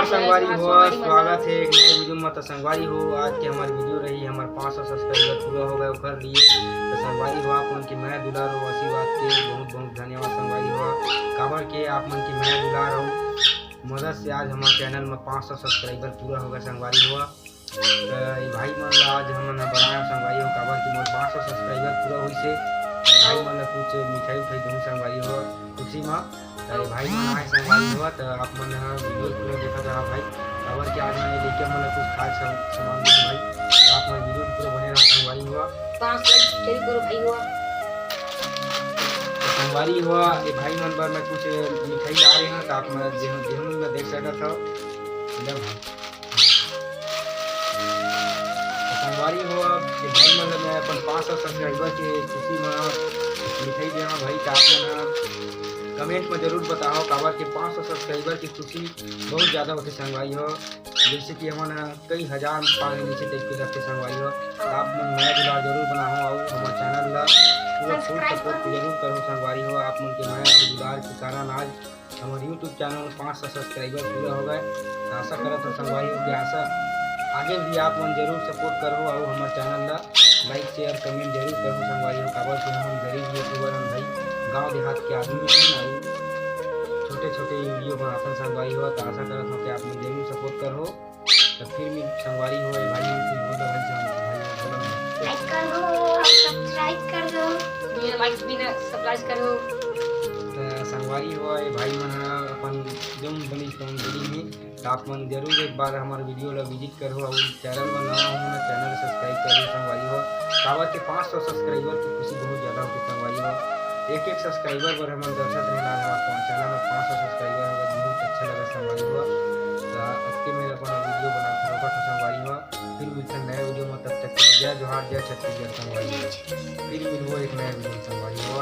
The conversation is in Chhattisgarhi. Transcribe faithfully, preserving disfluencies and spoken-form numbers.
संगवारी हो, स्वागत हे एक नए वीडियो में। तो संगवारी हो, आज के हमर वीडियो रही, हमर पाँच सौ सब्सक्राइबर पूरा हो गए, ओकर लिए। तो संगवारी हो, आप मन के मया दुलार हो, आशीर्वाद के बहुत बहुत धन्यवाद संगवारी हो, काबर के आप मन के मया दुलार हो मदद से आज हमर चैनल में पाँच सौ सब्सक्राइबर पूरा हो गए संगवारी हो। तो ये भाई मन ला आज हमन ह बनाए संगवारी हो, काबर कि मोर पाँच सौ सब्सक्राइबर पूरा होइस हे। तो भाई मन ला कुछ मिठाई उठाई दूँ संगवारी हो खुशी में। तो ये भाई मन आए संगवारी हो, तो आप मन ह वीडियो पूरा देखत रहा भाई, काबर कि आज मैं ये लेके मन ला कुछ खाए सम-, सामान दूँ भाई। तो आप मन वीडियो पूरा बने रहा संगवारी हो। पाँच लाइक जरूर करो भाई हो। तो संगवारी हो, ये भाई मन बर मैं कुछ मिठाई ला रहे हैं, तो आप मन जेहू जेहू में देख सकत हो। ले भाई। तो संगवारी हो, ये भाई मन ला मैं अपन पाँच सौ सब्सक्राइबर के खुशी में मिठाई देना भाई, तो आप मन कमेंट में जरूर बताओ, काबर के पाँच सौ सब्सक्राइबर की खुशी बहुत ज़्यादा होती संगवारी हो। जैसे कि हमन ह कई हजार पाए नीचे टाइप के रखते संगवारी हो, तो आप मन मया दुलार जरूर बनाओ और हमारे चैनल ला पूरा फुल सब्सक्राइब सपोर्ट करो। जरूर करो संगवारी हो। आप मन के मया और दुलार के कारण आज हमारे यूट्यूब चैनल में पाँच सौ सब्सक्राइबर पूरा हो गए। तो आशा करत हो संगवारी हो कि आशा आगे भी आप मन जरूर सपोर्ट करो और हमारे चैनल ला लाइक शेयर कमेंट जरूर करो संगवारी हो, काबर कि हम गरीब यूट्यूबर हम भाई, गांव देहात के आदमी हैं ना, छोटे छोटे वीडियो बनाथन संगवारी हो। तो आशा करत हो कि आप मन जरूर सपोर्ट करो। तो फिर भी संगवारी हो, ये भाई मन कुछ बोलो भाई, संग-, भाई मन बोलो ना। लाइक कर दो और सब्सक्राइब कर दो। बिना लाइक बिना सब्सक्राइब करो। तो संगवारी हो, ये भाई मन ह अपन जो बनी तौन बोली ही, तो आप मन जरूर एक बार हमारे वीडियो ला विजिट करो और चैनल में नवा हो ना, चैनल सब्सक्राइब करो संगवारी हो। काबर के पाँच सौ सब्सक्राइबर की खुशी बहुत ज़्यादा होती संगवारी हो। एक एक सब्सक्राइबर पर हमन दर्शक नहीं लाग हमारे चैनल में पाँच सौ सब्सक्राइबर होगा, बहुत अच्छा लगा संगवारी हो। तो अतके मेरा अपना वीडियो बना था रोका था संगवारी हो। फिर मिलते हैं नए वीडियो में, तब तक के लिए जय जोहार, जय छत्तीसगढ़ संगवारी हो। फिर मिलबो एक नए वीडियो में संगवारी हो।